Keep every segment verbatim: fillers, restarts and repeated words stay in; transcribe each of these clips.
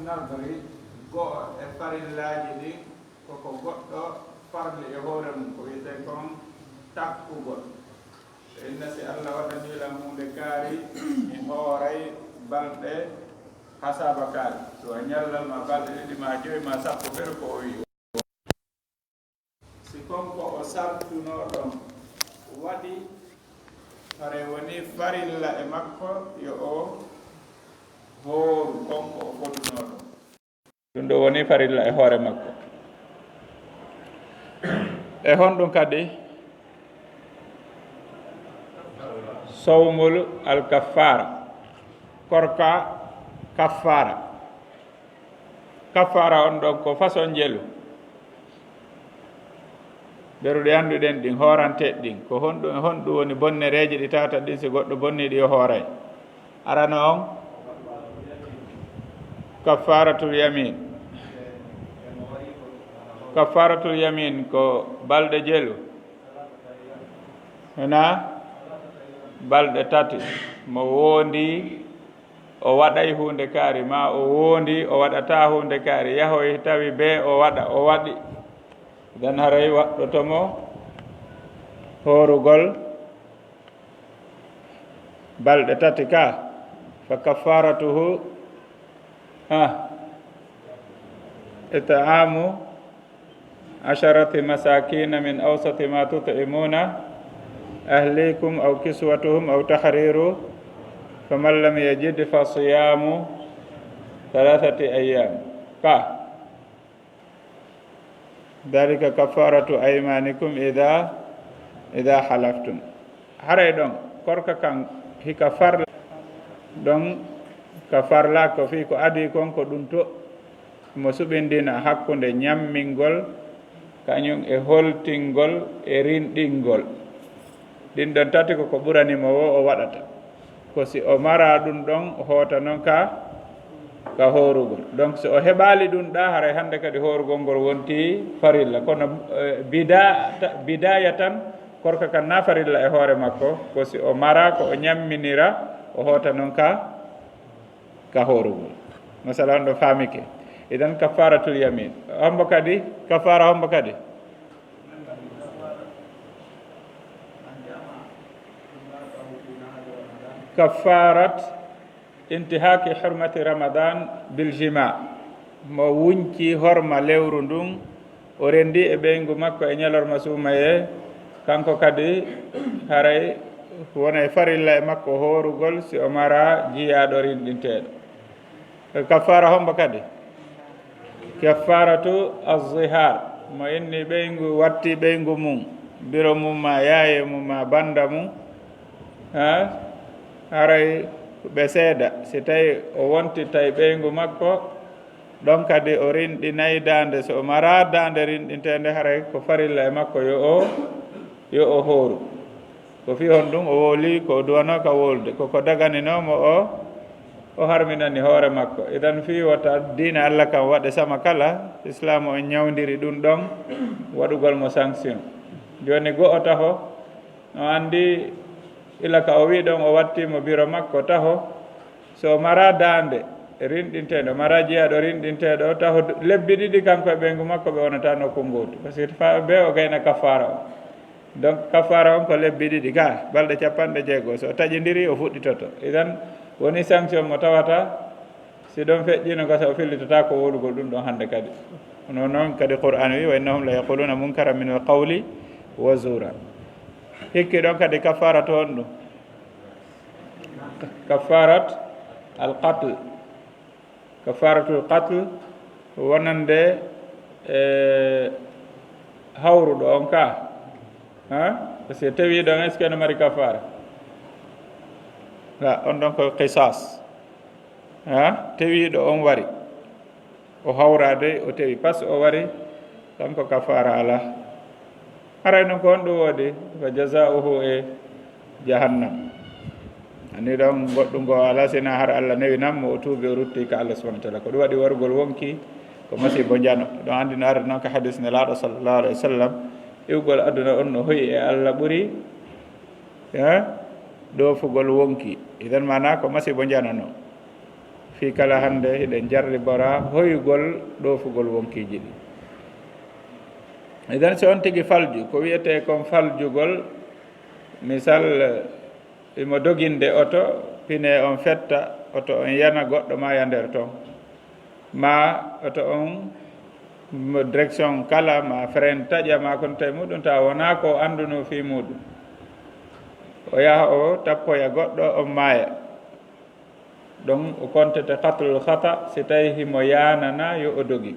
Nardori go'o e farillaaji ɗin, ko ko goɗɗo farli e hoore mum, ko wiyetee kon takkugol. Inna, si Allah waɗanii lan huunde kaari, mi hooray balɗe hasaaba kaari. So a ñallal ma balɗe ɗiɗi ma joy ma sappo, ɓeru ko o wi'i. Si kon ko o sartunoo ɗon waɗi, haray wonii farilla e makko yo o hooru kon ko o fodunoo ɗon. Ɗum ɗo woni farilla e hoore makko. E honɗum kadi? Sawmul al kaffara. Korka kaffara. Kaffara on ɗon ko façon jelu. Ɓeru ɗi annduɗen ɗin, hooranteeɗi ɗin. Ko honɗum e honɗum woni bonnereeji ɗi tawata ɗin si goɗɗo bonnii ɗi o hooray? Arano on, kaffaratul yamin. Kaffaratul yamin ko balɗe jelu. Hena balɗe tati. Mo woondi o waɗay huunde kaari, maa o woondi o waɗataa huunde kaari, yahoy tawi bee o waɗa, o waɗi. Idan haray waɗɗoto mo hoorugol balɗe tati ka, fa kaffaratuhu, ha, it'amu asharati masakina min awsati ma tut'imuna ahlikum aw kiswatuhum aw tahriru, faman lam yajid fa siyamu thalathati ayyam. Ka. Dhalika kaffaratu aymanikum idha, idha halaftum. Haray ɗon, korka kan hika farla. Ɗon ka farla ko fii ko adii kon ko ɗum to mo suɓindina hakkunde ñammingol, kañum e holtingol, e rinɗingol. Ɗin ɗon tati ko ko ɓurani mo wo o waɗata. Ko si o mara ɗum ɗon, o hoota non ka, ka hoorugol. Donc, si o heɓaali ɗum ɗa, haray hannde kadi hoorugol ngol wonti farilla. Kono, eh, bida-, ta-, bidaya tan, korka kan na farilla e hoore makko. Ko si o mara, ko o ñamminira, o hoota non ka, ka hoorugol. Masala on ɗo faamike. Idan kaffaratul yamin. Hombo kadi? Kaffara hombo kadi? Kaffarat intihaki hurmati Ramadan bil jima. Mo wunci horma lewru ndun, o rendi e ɓeyngu makko e ñalorma suumayee, kanko kadi haray wonay farilla e makko hoorugol si o mara jiyaaɗo rinɗinteeɗo. Kaffara hombo kadi? Kaffaratu az-zihar. Mo inni ɓeyngu, watti ɓeyngu mum, biro mum ma yaaye mum ma banda mum. Ha? Haray ɓe seeda. Si tawi o wonti tawi ɓeyngu makko, ɗon kadi o rinɗinay daande. So o mara daande rinɗinteende, haray ko farilla e makko yo o, yo o hooru. Ko fii honɗum? O wowli ko o duwanoo ka wowlude, ko ko daganinoo mo o, o harminani hoore makko. Idan fii wota diina Allah kan waɗe sama kala, Islaamu on ñawndiri ɗum ɗon waɗugol mo sanction. Jooni go'o taho, no anndi ila ka o wii ɗon o watti mo biro makko taho, so o mara daande rinɗinteeɗo, mara jiyaaɗo rinɗinteeɗo, taho d-, lebbi ɗiɗi kanko e ɓeyngu makko ɓe wonata nokku ngootu. Parce que fa-, be o gayna kafaara on. Donc, kafaara on ko lebbi ɗiɗi ka, balɗe capanɗe jeego. So o taƴindiri, o fuɗɗitoto. Idan, woni sanction mo tawata, si ɗon feƴƴino gasa, o fillitotaako wowlugol ɗum ɗon hannde kadi. Kono noon kadi Qur'aan wi, "Wa innahum la yaquluna munkaran min al-qawli wa zura." Hikki ɗon kadi kafaara to honɗum? Kafarat al-qatl. Kafaratul qatl wonande, e, hawruɗo on ka. Ha? Parce que tewiiɗo on, est-ce que no mari kafara? La, on ɗon ko qisas. Ha? Tewiiɗo on wari. O hawraade, o tewi pas o wari, kanko kafara ala. Haray non ko honɗum woodi? Fa jaza'uhu e jahannam. Ani ɗon goɗɗum ngo ala sina har Allah newinan mo, o tuubi, o rutti ka Allah subhanahu wa ta'ala. Ko ɗum waɗi warugol wonki ko masibo njano. Ɗon anndi no ardi non ka hadis Nelaaɗo sallallahu alaihi wasallam, iwgol aduna on no hoyi e Allah ɓuri, eh, ɗoofugol wonki. Idan maana ko masibo njano non. Fii kala hannde hiɗen jarribora hoyugol ɗoofugol wonkiiji ɗi. Idan, so on tigi falju, ko wiyetee kon faljugol, misal, imo doginde oto, pine on fetta, oto on yana, goɗɗo maaya nder ton. Ma oto on mo direction kala, ma frein taƴa, ma kon tawi muɗum, tawa wonaa ko o anndunoo fii muɗum. O yaha o tappoya goɗɗo, on maaya. Ɗon o kontete qatlul khata si tawi himo yaanana yo o dogi.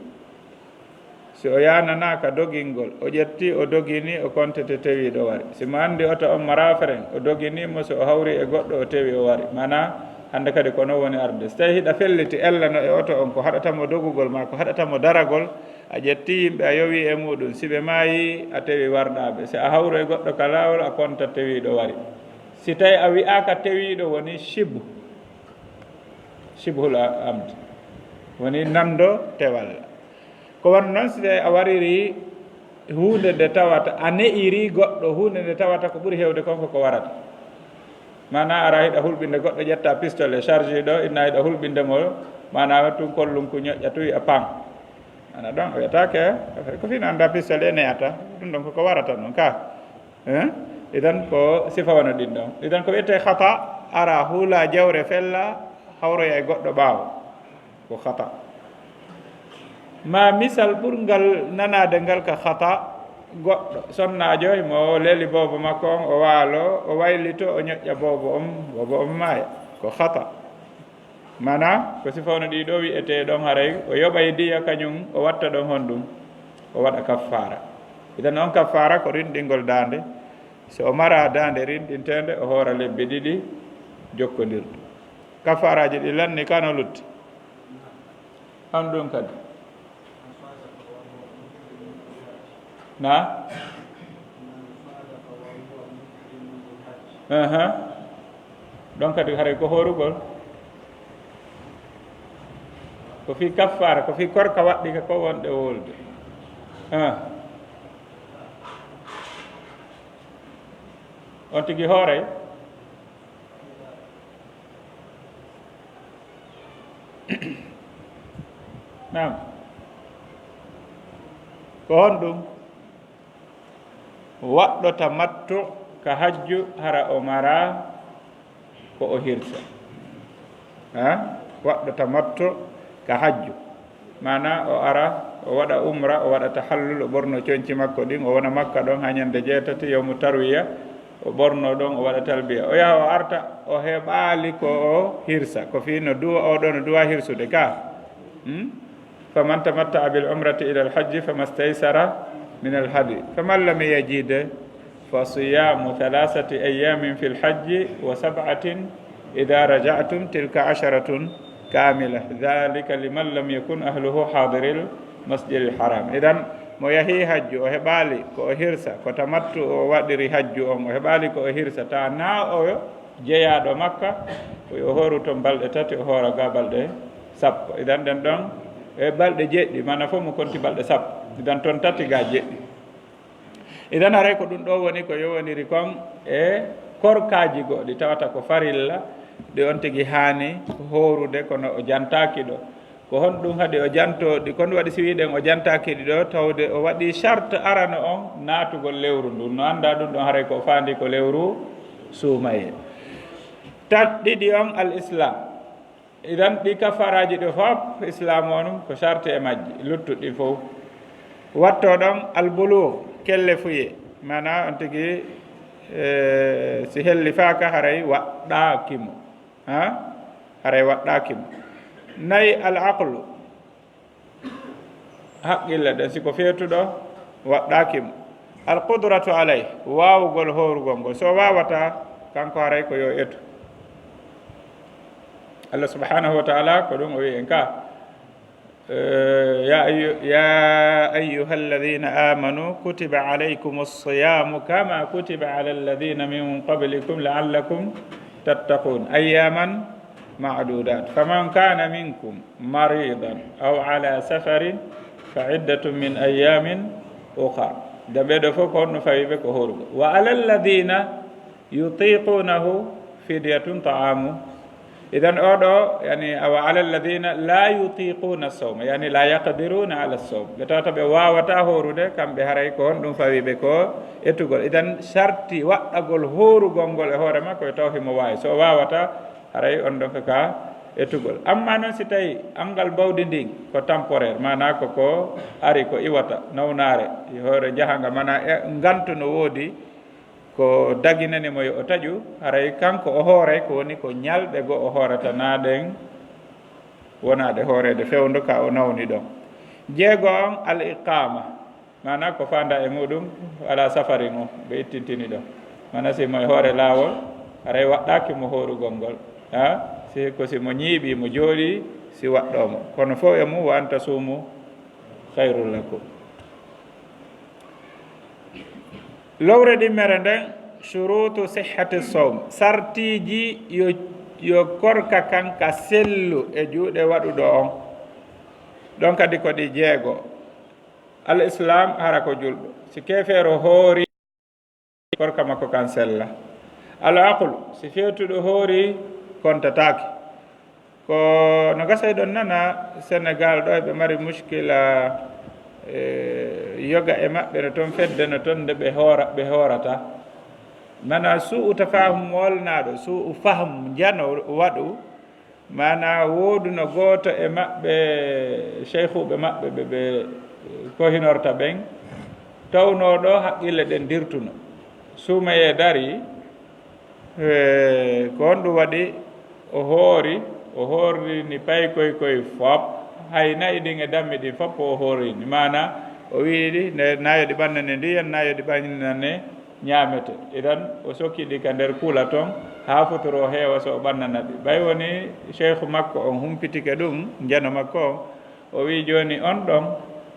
Si o yaananaaka dogingol, o ƴetti, o dogini, o kontete tewiiɗo wari. Si mo anndi oto on maraa frein, o dogini mo, si o hawri e goɗɗo, o tewi, o wari. Maanaa, hannde kadi ko non woni arde. Si tawi hiɗa felliti ella no e oto on, ko haɗata mo dogugol maa ko haɗata mo daragol, a ƴetti yimɓe, a yowi e muɗum. Si ɓe maayi, a tewi warɗaaɓe. Si a hawru e goɗɗo ka laawol, a konta tewiiɗo wari. Si tawi a wi'aaka tewiiɗo, woni shibhu. Shibhul amd. Woni nanndo tewal. Ko wano non, si tawi a wariri huunde nde tawata, a ne'iri goɗɗo huunde nde tawata ko ɓuri heewde kon ko ko warata. Maanaa, ara hiɗa hulɓinde goɗɗo, ƴetta pistolet charge ɗo, inna hiɗa hulɓinde mo, maanaa, tun kollunku ñoƴƴa, tun wi'a pan. Maanaa, ɗon o wiyataake, ko fii no annda pistolet ne'ata, ɗum ɗon ko ko warata non ka. Eh? Idan ko sifa wano ɗin ɗon. Idan ko wiyetee khata, ara hula jawre fella, hawroya e goɗɗo ɓaawo. Ko khata. Ma misal ɓurngal nanaade ngal ka khata, goɗɗo sonnaajo mo leli boobo makko on, o waalo, o waylito, o ñoƴƴa boobo on, boobo on maaya. Ko khata. Maanaa, ko sifa wano ɗii ɗoo wi'etee ɗon, haray o yoɓay diya kañum, o watta ɗon honɗum, o waɗa kaffaara. Idan on kaffaara ko rinɗingol daande. So o maraa daande rinɗinteende, o hoora lebbi ɗiɗi jokkondirɗi. Kaffaaraaji ɗi lanni ka no lutti. On ɗum kadi. Na? Aha. Ɗon kadi haray ko hoorugol. Ko fii kaffaara, ko fii korka waɗɗi ka ko wonɗe wolde. Ah. On tigi hooray. Naam. Ko honɗum? Waɗɗo tamattu ka hajju hara o maraa ko o hirsa. Ha? Waɗɗo tamattu ka hajju. Maanaa o ara, o waɗa umra, o waɗa tahallul, o ɓorno conci makko ɗin, o wona Makka ɗon haa ñande jeetati, yawmu tarwiya, o ɓorno ɗon, o waɗa talbiya. O yaha o arta, o heɓaali ko o hirsa. Ko fii no duwa, o ɗon no duwa hirsude ka. Hmm? فمن تمتع بالعمرة إلى الحج فما استيسر من الهدي فمن لم يجد فصيام ثلاثة أيام في الحج وسبعة إذا رجعتم تلك عشرة كاملة ذلك لمن لم يكن أهله حاضر المسجد الحرام. Idan mo yahi hajju, o heɓaali ko o hirsa, ko tamattu o waɗiri hajju on, o heɓaali ko o hirsa, ta na o jeyaaɗo Makka, ko yo hooru ton balɗe tati, o hoora ga balɗe sappo. Idan ɗen ɗon e balɗe jeɗɗi, maanaa fof mo konti balɗe sappo. Idan ton tati ga jeɗɗi. Idan haray ko ɗum ɗo woni ko yowondiri kon e korkaaji goɗɗi tawata ko farilla, ɗi on tigi haani hoorude kono o jantaaki ɗo. Ko honɗum haɗi o jantoo ɗi? Ko honɗum waɗi si wiɗen o jantaaki ɗi ɗo, tawde o waɗi charte arano on naatugol lewru ndun? No anndaa ɗum ɗon haray ko o faandi ko lewru suumayee. Tat ɗiɗi on al islam. Idan ɗi kafaraaji ɗo fof islam on ko charte e majji, luttuɗi fof. Wattoo ɗon al buluug, kellefuyee. Maanaa on tigi, eh, si hellifaaka haray waɗɗaaki mo. Ha? Haray waɗɗaaki mo. Nayi al aqlu. Haqqille ɗen, si ko feetuɗo waɗɗaaki mo. Al qudratu alay, waawugol hoorugol ngol. So waawata, kanko haray ko yo etu. Allah subhanahu wa ta'ala ko ɗum o wi'i en ka. Eh, ya ayyu-, ya ayyuhalladhina amanu kutiba alaykumus siyamu kama kutiba alal ladhina min qablikum la'allakum tattaqun. Ayyaman ma'dudat. Faman kana minkum maridan aw ala safarin fa iddatun min ayyamin ukhar. Da ɓe ɗo fof ko honno fawi ɓe? Ko horugo. Wa alal ladhina yutiqunahu fidyatun ta'amu Idan oɗo, yani, awa ala alladhina la yutiquna sawma, yani la yaqdiruna ala sawm. Ɓe tawata ɓe wawata horude, kamɓe haray ko honɗum fawi ɓe ko etugol. Idan sarti waɗɗagol horugol ngol e hoore makko e taw himo wawi. So o wawata, haray on ɗon ka etugol. Amma non si tawi angal bawdi ndin ko temporaire, mana ko ko ari ko iwata, nawnare, hoore jahanga, mana e ngantu no wodi, ko daginani mo yo o taƴu, haray kanko o hooray ko woni ko ñalɗe goo o hoorata na ɗen, wona ɗe hooreede fewndo ka o nawni ɗon. Jeego on, al iqama, mana ko fanda e muɗum, ala safarin o, ɓe ittintini ɗo. Mana si mo e hoore laawol, haray waɗɗaki mo hoorugol ngol. Ha? Si ko si mo ñiiɓi, mo jooɗi, si waɗɗo mo. Kono fof e mum, wa an tasumu khairul lakum. Lowre ɗimmere nden, shurutu sihhati sawm, sartiji yo, yo korka kan ka sellu e juuɗe waɗuɗo on. Ɗon kadi ko ɗi jeego. Al islam hara ko julɗo. Si keefeero hoori, korka makko kan sella. Al aqlu, si feetuɗo hoori, kontataake. Ko no gasa eɗon nana Senegal ɗo eɓe mari muskila, e, yoga e maɓɓe no ton fedde no ton nde ɓe hoora, ɓe hoorata. Mana su'u tafahum wolnaɗo, su'u faham njano waɗu, mana woduno gooto e maɓɓe, sheikhuɓe maɓɓe ɓe, ɓe kohinorta ɓen, tawno ɗo haqqille ɗen dirtuno. Suumayee dari, e, ko honɗum waɗi? O hoori, o hoori ni pay koy koy fop, hay na'i ɗin e dammi ɗin fop o hoori ni. Mana o wi'i ɗi, nde nayo ɗi ɓannane ndiyan, nayo ɗi ɓannane ñaamete. Idan o sokki ɗi ka nder kula ton, haa futuro heewa so o ɓannana ɗi. Ɓay woni sheikhu makko on humpitike ɗum, njano makko on, o wi'i jooni on ɗon,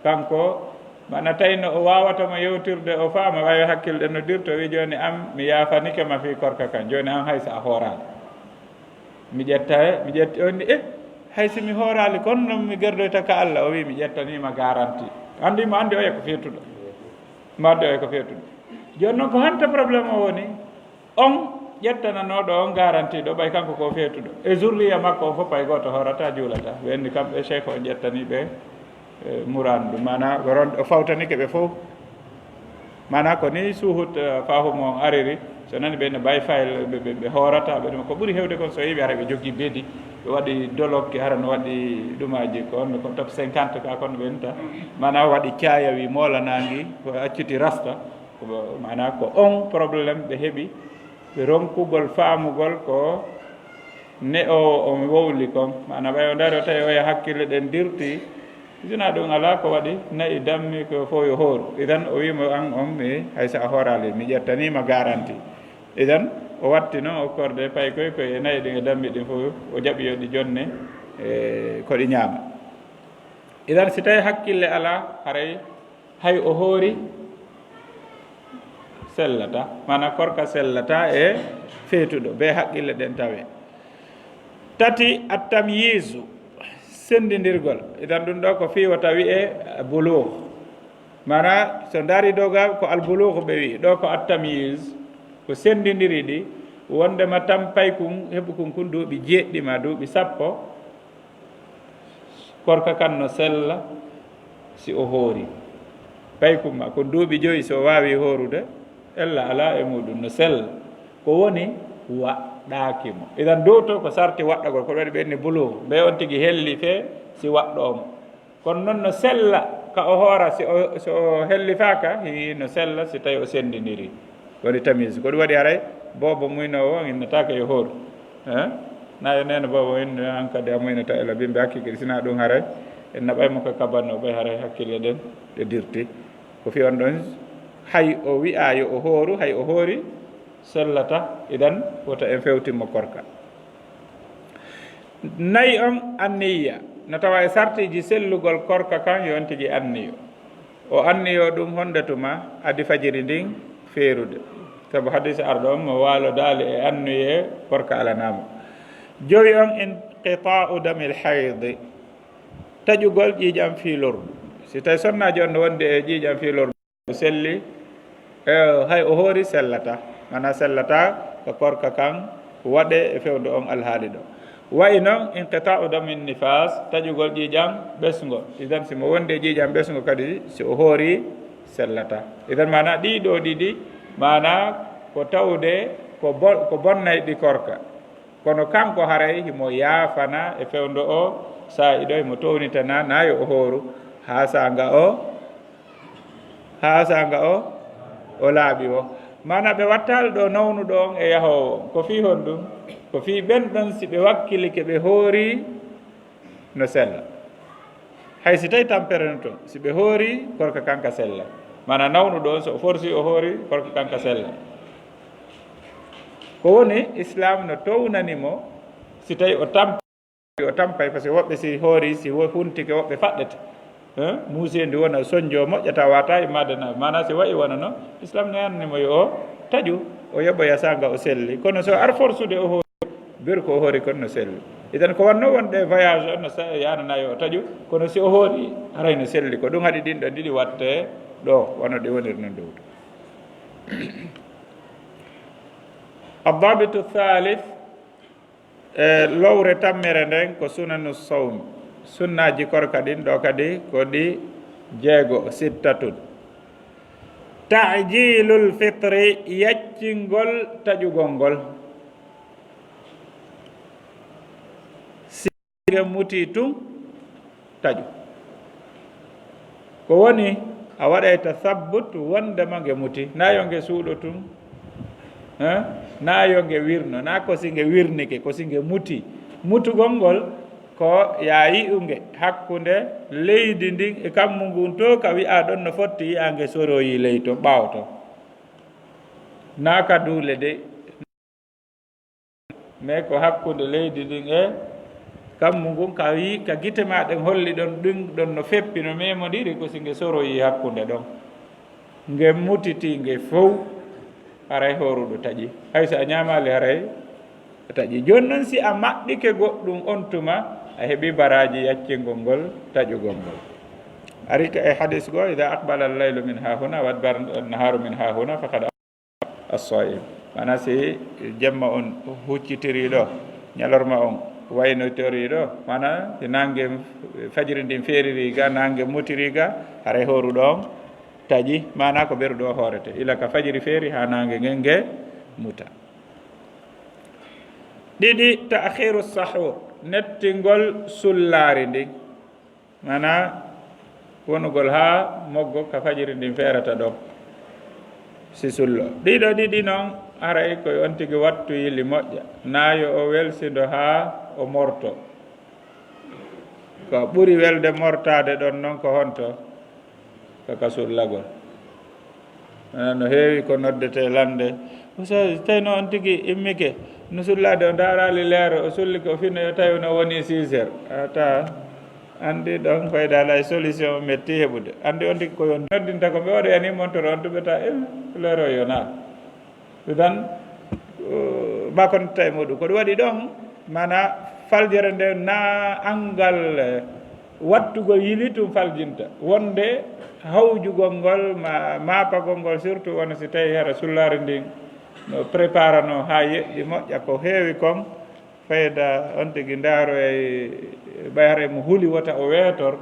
kanko, mana tawi no o waawata mo yewtirde, o faama, ɓay hakkilde no dirto, o wi'i jooni an, mi yaafanike ma fii korka kan, jooni an hay so a hooraali. Mi ƴetta, mi ƴetti on ni, eh, hay si mi hooraali, kono non mi gerdoyta ka Allah. O wi'i, mi ƴettanii ma garanti. Andi mo andi oya ko feetuɗo. Mo andi oya ko feetuɗo. Jooni non ko honto problème o woni? On ƴettananooɗo on garanti ɗo, ɓay kanko ko feetuɗo. E zurriya makko on fof pay gooto hoorata, juulata. Ɓe anndi kamɓe cheikh on ƴettanii ɓe, e, muran ɗum. Mana o ron-, o fawtanike ɓe fof. Mana ko ni suhut, eh, faahu mo on ariri, so nani ɓe no bay fayl, ɓe, ɓe, ɓe hoorata, ɓe ɗum ko ɓuri hewde kon so yewi hara ɓe joggi beedi, ɓe waɗi dolokke, hara no waɗi ɗumaji kon, ko top cinquante ka kon ɓe nta. Mana waɗi caayawi moolanangi, ko acciti rasta, ko, mana ko on problème ɓe heɓi, ɓe ronkugol faamugol ko ne'oowo on wowli kon. Mana ɓay o dari o tawi oya hakkille ɗen dirti, sina ɗum alaa ko waɗi na'i dammi ko fof yo hooru. Idan o wi'i mo an on mi hay so a hooraali, mi ƴettanii ma garanti. Idan o watti noon okkorde pay koy koy e na'i ɗin e dammi ɗin fof o jaɓi yo ɗi jonne, e, ko ɗi ñaama. Idan si tawi hakkille alaa, haray hay o hoori sellata, mana korka sellata e feetuɗo, be haqqille ɗen tawe. Tati, at-tamyizu, sendindirgol. Idan ɗum ɗo ko fii wata wi'e bulugh. Mana so ndaari doga ko al-bulugh ɓe wi'i, ɗo ko at-tamyiz, ko sendindiri ɗi, wondema tampay kun, heɓu kun kun duuɓi jeeɗɗi ma duuɓi sappo, korka kan no sella si o hoori. Pay kumma, ko duuɓi joyi si o waawi hoorude, ella alaa e muɗum, no sella. Ko woni waɗɗaaki mo. Idan dow to ko sarti waɗɗagol, ko waɗi ɓenni bulu, mbe on tigi helli fee si waɗɗoo mo. Kono non no sella ka o hoora, si o, si o hellifaaka, hi no sella si tawi o sendindiri. Woni tamis. Ko ɗum waɗi haray boobo muynoowo on innataake yo hooru. Eh? Na yo neene boobo inno an kadi a muynata e labimɓe hakkikiri, sina ɗum haray en naɓay mo ka kabanno ɓay haray hakkille ɗen ɗe dirti. Ko fi on ɗon hay o wi'a yo o hooru, hay o hoori sellata, idan wota en fewtin mo korka. Nayi on anniya, no tawa e sartiji sellugol korka kan yo on tigi anniyo. O anniyo ɗum honde tuma adi fajiri ndin feerude. Sabu hadis arɗo on mo waalo daali e anniye korka alanamo. Jowi on inqita'u damil haydi, taƴugol ƴiiƴam fii lordu. Si tawi sonnaajo on no wondi e ƴiiƴam fii lordu, selli, e, hay o hoori sellata. Mana sellata ko korka kan waɗe e fewndo on alhaali ɗo. Wayi noon inqita'u damin nifas, taƴugol ƴiiƴam ɓesngo. Idan si mo wondi e ƴiiƴam ɓesngo kadi, si o hoori, sellata. Idan maana ɗii ɗoo ɗiɗi, maana ko tawde ko bo-, ko bonnayɗi korka. Kono kanko haray himo yaafana e fewndo o saa'i ɗo, himo townitana, na yo o hooru haa saanga o, haa saanga o, o laaɓi o. Maana ɓe wattaali ɗo nawnuɗo on e yahoowo on. Ko fii honɗum? Ko fii ɓen ɗon si ɓe wakkilike ɓe hoori no sella. Hay si tawi tampere no toon, si ɓe hoori, korka kan ka sella. Maana nawnuɗo on, so o forsi o hoori, korka kan ka sella. Ko woni, Islaam no townani mo si tawi o tampi, o tampay, parce que woɓɓe si hoori, si wo-, huntike, woɓɓe faɗɗete. Hein? Muuseendi wona sonjo moƴƴata wata e madana. Maana si wa'i wona no, Islaam no yanni mo yo o taƴu, o yoɓoya saanga o selli. Kono so ar forsude o hoori, beru ko o hoori kon no selli. Idan ko wanno wonde voyage on no sa-, yanana yo o taƴu, kono si o hoori, haray no selli. Ko ɗum haɗi ɗin ɗon ɗiɗi watte ɗo, wano ɗi woniri non ɗo. Addabitu thalith, e lowre tammere nden ko sunanu sawm, sunnaaji korka ɗin ɗo kadi ko ɗi jeego, sittatun. Ta'jilul fitri, yaccingol taƴugol ngol. Si nge muti tun, taƴu. Ko woni, a waɗay tasabbut wondema nge muti. Na yo nge suuɗo tun, eh? Na yo nge wirno, na ko si nge wirnike, ko si nge muti. Mutugol ngol ko ya yi'u nge hakkunde leydi ndin e kammu ngun to ka wi'a ɗon no fotti yi'a nge soroyi ley ton ɓaawo ton. Na ka duule de. Mais ko hakkunde leydi ndin e kammu ngun, ka wi-, ka gite ma ɗen holli ɗon, ɗin ɗon no feppi, no memodiri, ko si nge soroyi hakkunde ɗon. Nge mutiti nge fow, haray hooruɗo taƴi. Hay so a ñaamaali, haray a taƴi. Jooni non, si a maɓɓike goɗɗum on tuma, a heɓi baraaji yaccingol ngol, taƴugol ngol. Ari ka e hadis go, "Ida aqbala al-laylu min hahuna, wa adbara an-naharu min hahuna, faqad as-sa'im." Maana si jemma on huccitiri ɗo, ñalorma on waynotori ɗo, maana si nange fajiri ndin feeriri ga, nange mutiri ga, haray hooruɗo on taƴi, maana ko beru ɗo hoorete. Ila ka fajiri feeri haa nange ngen nge muta. Ɗiɗi, ta'khiru sahur, nettingol sullaari ndin. Maana wonugol haa moggo ka fajiri ndin feerata ɗon, si sullo. Ɗiɗo ɗiɗi non, haray ko on tigi wattu yili moƴƴa. Na yo o welsindo haa o morto. Ko ɓuri welde mortaade ɗon non ko honto? Ko ka sullagol. Ah, no heewi ko noddetee lande. Ustaz, tawi no on tigi immike, no sullaade, o ndaaraali leero, o sulli ko fino, yo tawi no woni six heures. A taa, anndi ɗon fayda alay solution metti heɓude. Anndi on tigi ko yo noddinta ko ɓe waɗoyani montor on, tuɓeta, eh, leero yo naa. Idan, uh, ma kon tawi muɗum. Ko ɗum waɗi ɗon, mana faljere nde na angal, eh, wattugol yili tun faljinta. Wonde hawjugol ngol, ma, maapagol ngol, surtout wona si tawi hara sullaari ndin no préparano haa yeƴƴi moƴƴa ko heewi kon, fayda on tigi ndaaro e ɓay hara mo huli wota o weetor,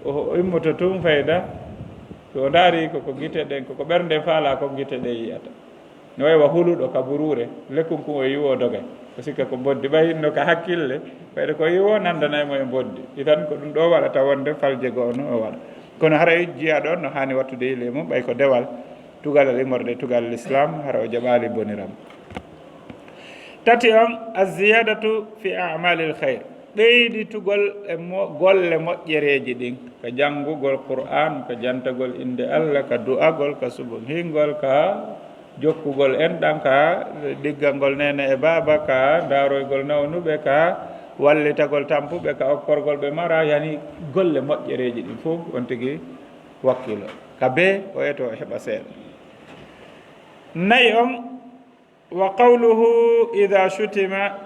o, o immoto tun fayda, so o ndaari ko, ko gite ɗen, ko, ko ɓernde faala ko gite ɗen yi'ata. No wayi wa huluɗo ka buruure, lekkun kun o yiwo doge. Ko sikka ko mboddi. Ɓay no ka hakkille, ɓayde ko yiwo nandanay mo e mboddi. Itan ko ɗum ɗo waɗata wonde falje goo no o waɗa. Kono haray jiya ɗon no haani wattude yile mum, ɓay ko dewal tugal al immorde tugal l'islam, hara o jaɓaali boniram. Tati on, az-ziyadatu fi a'malil khayr. Ɓeyditugol e mo-, golle moƴƴereeji ɗin, ka janngugol Qur'aan, ka jantagol innde Allah, ka du'agol, ka suɓo hingol, ka jokkugol enɗan, ka ɗiggangol neene e baaba, ka ndaaroygol nawnuɓe, ka wallitagol tampuɓe, ka okkorgol ɓe mara, yani golle moƴƴereeji ɗin fof on tigi wakkilo. Ka bee o eto o heɓa seeɗa. Nayi on, wa qawluhu idha shutima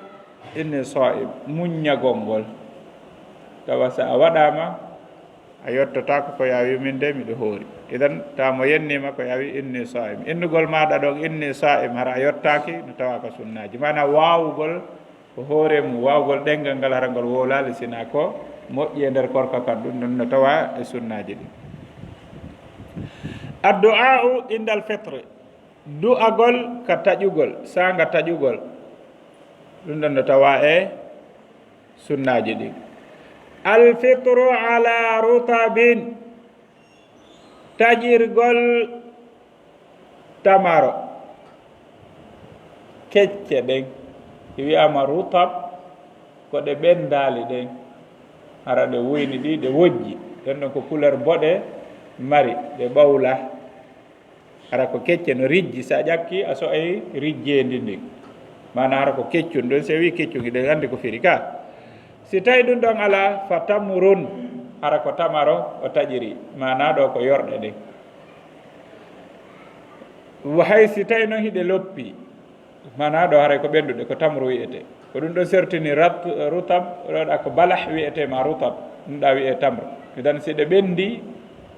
inni sa'im, muññagol ngol. Tawa so a waɗaama, a yottotaako ko yaawi min de miɗo hoori. Idan, tawa mo yenniima ko yaawi inni sa'im. Innugol maaɗa ɗon inni sa'im, hara a yottaaki, no tawa ko sunnaaji. Maana waawugol Ko hoore mum, waawgol ɗenngal ngal, hara ngol wowlaali, sinaa ko moƴƴi e nder korka kan, ɗum ɗon no tawaa e sunnaaji ɗin. Addu'aa'u indal fitri, du'agol ka taƴugol, saanga taƴugol, ɗum ɗon no tawaa e sunnaaji ɗin. Al fitru ala rutabin, taƴirgol tamaro kecce ɗen, ɗe wi'ama rutab, ko ɗe ɓenndaali ɗen, hara ɗe woyni ɗi, ɗe wojji, ɗen ɗon ko couleur boɗe mari, ɗe ɓawla, hara ko kecce no rijji, sa ƴakki a so'ay rijjeendi ndin, maana hara ko keccun ɗon, si a wi'i keccun, hiɗen anndi ko firi ka. Si tawi ɗum ɗon alaa, fa tamrun, hara ko tamaro o taƴiri, maana ɗo ko yorɗe ɗen. Hay si tawi noon hiɗe loppi, maana ɗo haray ko ɓennduɗe, ko tamru wi'ete. Ko ɗum ɗon sertini rat-, rutab, ɗo ɗa ko balah wi'ete ma rutab, ɗum ɗa wi'e tamru. Idan si ɗe ɓenndi,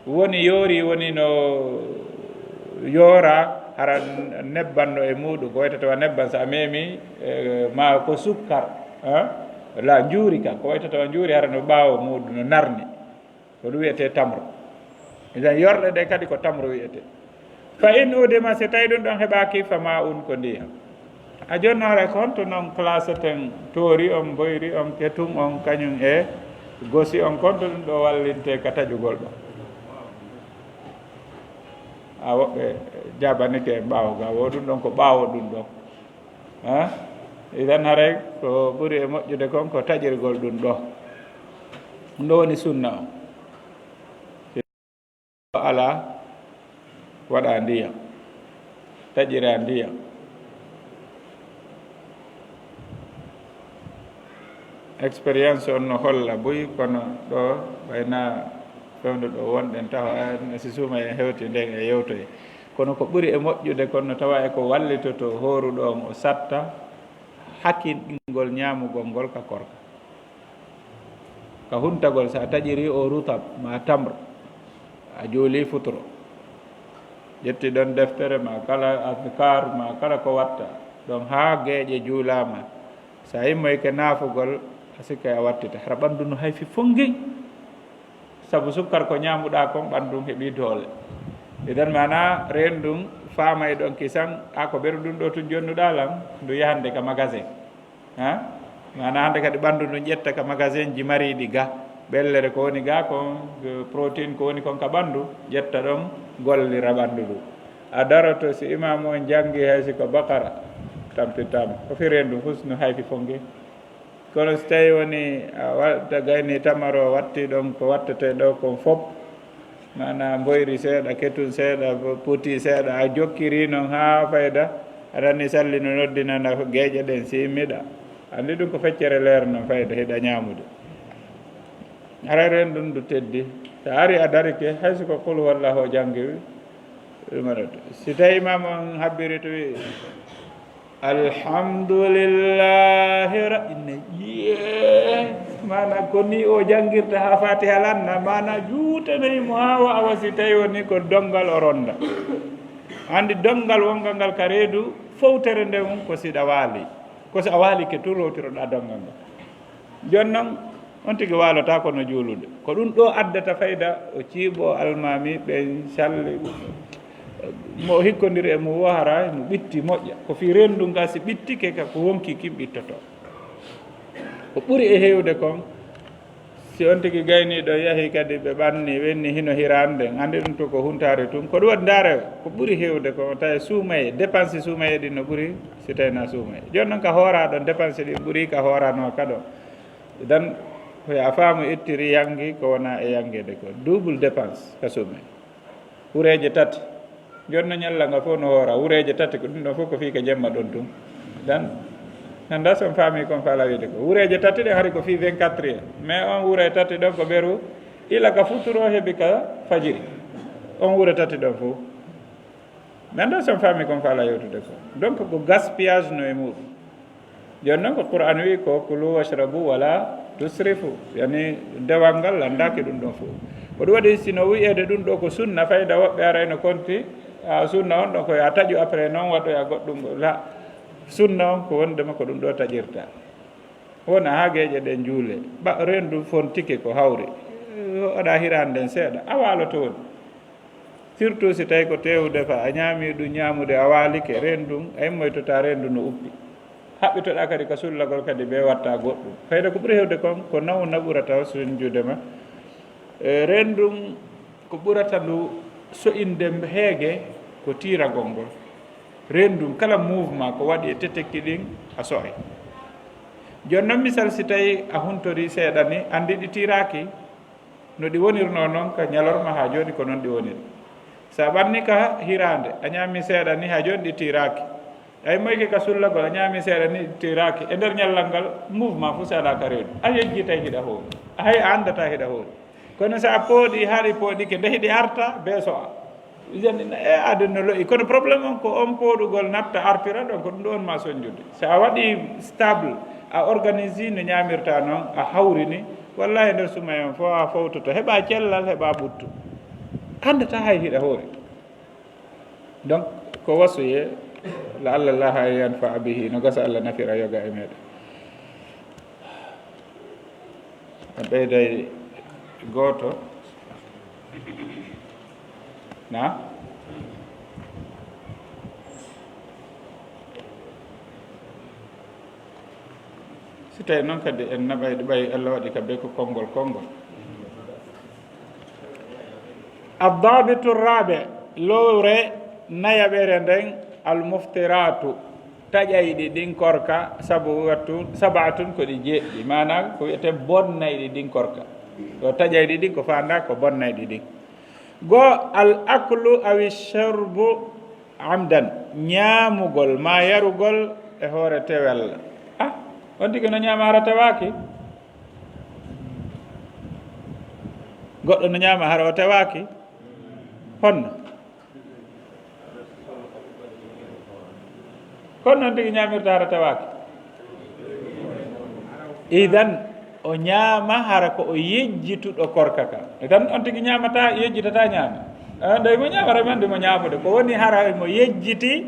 woni yoori, woni no yoora, hara nebban no e muuɗum, ko wayta tawa nebban sa a meemi, eh, ma ko sukkar, eh, la njuuri kan, ko wayta tawa njuuri hara no ɓaawo muuɗum no narni, ko ɗum wiyetee tamro. Idan yorɗe ɗe kadi ko tamro wiyetee. Fa in udima, si tawi ɗum ɗon heɓaaki, fa ma un, ko ndiyam. A jonni hara ko honto noon classeten toori on, mboyri on, ketun on, kañum e gosi on, konto ɗum ɗo wallinte ka taƴugol ɗo? A woɓɓe jabanike en ɓaawo ga, wo ɗum ɗon ko ɓaawo ɗum ɗon. Ha? Idan haray ko ɓuri e moƴƴude kon ko taƴirgol ɗum ɗo. Ɗum ɗo woni sunna on. Alaa, waɗa ndiyam, taƴira ndiyam. Expérience on no holla buy, kono ɗo ɓayna fewndo ɗo wonɗen taho, a, si suuma en hewti nden e yewtoye. Kono ko ɓuri e moƴƴude kon no tawa e ko wallitoto hooruɗo on o satta hakinɗingol ñaamugol ngol ka korka. Ka huntagol, sa taƴiri o rutab ma tamr, a juuli futuro, ƴetti ɗon deftere ma kala adkar ma kala ko watta ɗon haa geeƴe juulaama, sa immoyke naafugol, a sikkay a wattita, hara ɓanndu no hayfi fonngi, sabu sukkar ko ñaamuɗaa kon, ɓanndu heɓi doole. Idan maana reen ɗum faamay ɗon kisan, a ko ɓeru ɗum ɗo tun jonnuɗaa lan, ndu yahande ka magasin. Ha? Maana hannde kadi ɓanndu ndu ƴetta ka magasin ji mariiɗi ga. Ɓellere ko woni ga kon, eh, protéine ko woni kon ka ɓanndu, ƴetta ɗon gollira ɓanndu ndu. A daroto si imaamu on janngi hay si ko Bakara, tampittaama. Ko fii reen ɗum fof no hayfi fonnge. Kono si tawi woni a wa-, ta gayni tamaro watti ɗon ko wattetee ɗo kon fof, maana mboyri seeɗa, ketun seeɗa, poti seeɗa, a jokkiri noon haa fayda, aɗa anndi salli no noddinana geeƴe ɗen, si immiɗa. Anndi ɗum ko feccere leer noon fayda, hiɗa ñaamude. Haray reen ɗum ndu teddi. So a ari a darike, hay so ko qul huwallahu o janngi, ɗum waɗata. Si tawi imaam on habbiri to wi, "Alhamdulillahi ra-," inne, yee, maana ko ni o janngirta haa Fatiha lanna, maana juutanay mo haa wa awa si tawi woni ko donngal o ronda. Anndi donngal wonngal ngal ka reedu, fowtere nde mum ko si ɗa waali. Ko si a waali ke tun rowtiroɗaa donngal ngal. Jooni noon, on tigi waalotaako no juulude. Ko ɗum ɗo addata fayda, o ciiɓo almaami, ɓen calli, mo o hikkondiri e mum wo hara mo ɓitti moƴƴa. Ko fii reendu nga si ɓittike ka ko wonki kin ɓittotoo. Ko ɓuri e heewde kon, si on tigi gayniiɗo yahi kadi ɓe ɓanni, wenni hino hiraande, anndi ɗum to ko huntaari tun. Ko ɗum waɗi ndaare, ko ɓuri heewde kon, tawi suumaye, dépense suumaye ɗin no ɓuri si tawi na suumaye. Jooni noon ka hooraa ɗon, dépense ɗin ɓuri ka hooranoo ka ɗon. Idan, ko yo a faamu ittiri yanngi ko wona e yanngeede ko. Double dépense ka suumaye. Wureeje tati. Jooni no ñalla nga fof no hoora. Wureeje tati ko ɗum ɗon fof ko fii ka jemma ɗon tun. Dan, mi anndaa si on faami kon faala wiide ko. Wureeje tati ɗen hari ko fii vingt-quatre heures. Mais on wure tati ɗon ko ɓeru ila ka futuro heɓi ka fajiri. On wure tati ɗon fof. Mi anndaa si on faami kon faala yewtude ko. Donc ko gaspillage no e muɗum. Jooni noon ko Qur'an wi'i ko, "Kulu washrabu wala tusrifu." Yani dewal ngal lanndaaki ɗum ɗon fof. Ko ɗum waɗi si no wi'eede ɗum ɗo ko sunna, fayda woɓɓe arayno konti, a, sunna on ɗon ko yo a taƴu après noon waɗoya goɗɗum. La, sunna on ko wondema ko ɗum ɗo taƴirta. Wona haa geeƴe ɗen juule, ɓa-, reendu fontike ko hawri, oɗa hiraande nden seeɗa, a waaloto woni. Surtout si tawi ko teewude fa, a ñaami ɗum ñaamude, a waalike, reendu ndun, a immoytotaa reendu no uppi. Haɓɓitoɗaa kadi ka sullagol kadi ɓe watta goɗɗum. Fayda ko ɓuri hewde kon, ko nawna ɓurata sunjude ma. E, reendu ndun ko ɓurata ndu so'inde heege ko tiiragol ngol. Reendu ndun kala mouvement ko waɗi e tetekki ɗin a so'ay. Jooni non misal si tawi a huntorii seeɗa ni, anndi ɗi tiiraaki, no ɗi wonirnoo non ka ñalorma haa jooni ko non ɗi woniri. Si a ɓanni ka hiraande, a ñaami seeɗa ni haa jooni ɗi tiiraaki. A immoyke ka sullagol, a ñaami seeɗa ni ɗi tiiraaki. E nder ñallal ngal, mouvement fof si alaa ka reendu. A yejjitay hiɗa hoori. A hay a anndataa hiɗa hoori. Kono si a pooɗii, hari pooɗike, nde hiɗi arta, bee so'a. Ijani, e, aden no lo'i. Kono problème on ko on pooɗugol natta artira ɗon, ko ɗum ɗo on ma sonjude. Si a waɗi stable, a organise no ñaamirta non, a hawrini, wallahi nder sumay on fof a fowtoto. Heɓa cellal, heɓa ɓuttu. Anndata hay hiɗa hoori. Donc, ko wasuye, la Allah Allah an yanfa bihi, no gasa Allah nafira yoga e meɗen. A ɓeyday gooto. Na? Si tawi noon kadi en naɓay ɗi ɓay Allah waɗi ka be ko konngol, konngol. Addabitu rabe, lowre nayaɓere nden, almuftiratu, taƴayɗi ɗin korka, sabu wattu, sabaatun ko ɗi jeeɗiɗi, maanaam ko wiyetee bonnayɗi ɗin korka. Ɗo taƴayɗi ɗin ko faandaa ko bonnayɗi ɗin. Go al aklu awi sharbu amdan, ñaamugol maa yarugol e hoore tewal. Ah, on tigi no ñaama hara tewaaki? Goɗɗo no ñaama hara o tewaaki? Honno? Kono noon tigi ñaamirta hara tawaaki. Idan, o ñaama hara ko o yejjituɗo korka ka. Idan, on tigi ñaamata, yejjitata ñaama. Ah, nde mo ñaamata men, nde mo ñaamude. Ko woni hara mo yejjiti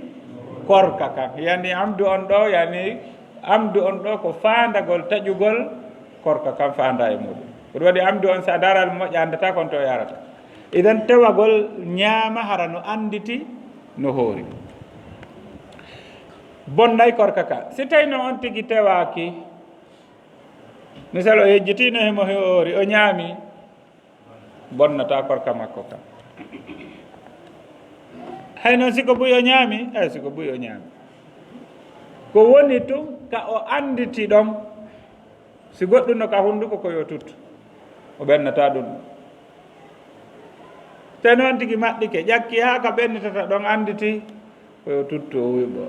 korka ka. Yani amdu on ɗo, yani amdu on ɗo ko faandagol taƴugol korka kan faanda e muɗum. Ko ɗum waɗi amdu on, so a daaraali mo moƴƴa, anndata kon to o yarata. Idan tewagol ñaama hara no annditi no hoori. Bonnay korka ka. Si tawi no on tigi tewaaki, misal o yejjitino himo hoori, o ñaami, bonnata korka makko ka. Hay noon si ko buy o ñaami, hay si ko buy o ñaami. Ko woni tun ka o annditi ɗon, si goɗɗum no ka hunnduko ko yo tuttu, o ɓennata ɗum. Te noon tigi maɗɗike, ƴakki haa ka ɓennitata ɗon, annditi ko yo tuttu o wiɓo.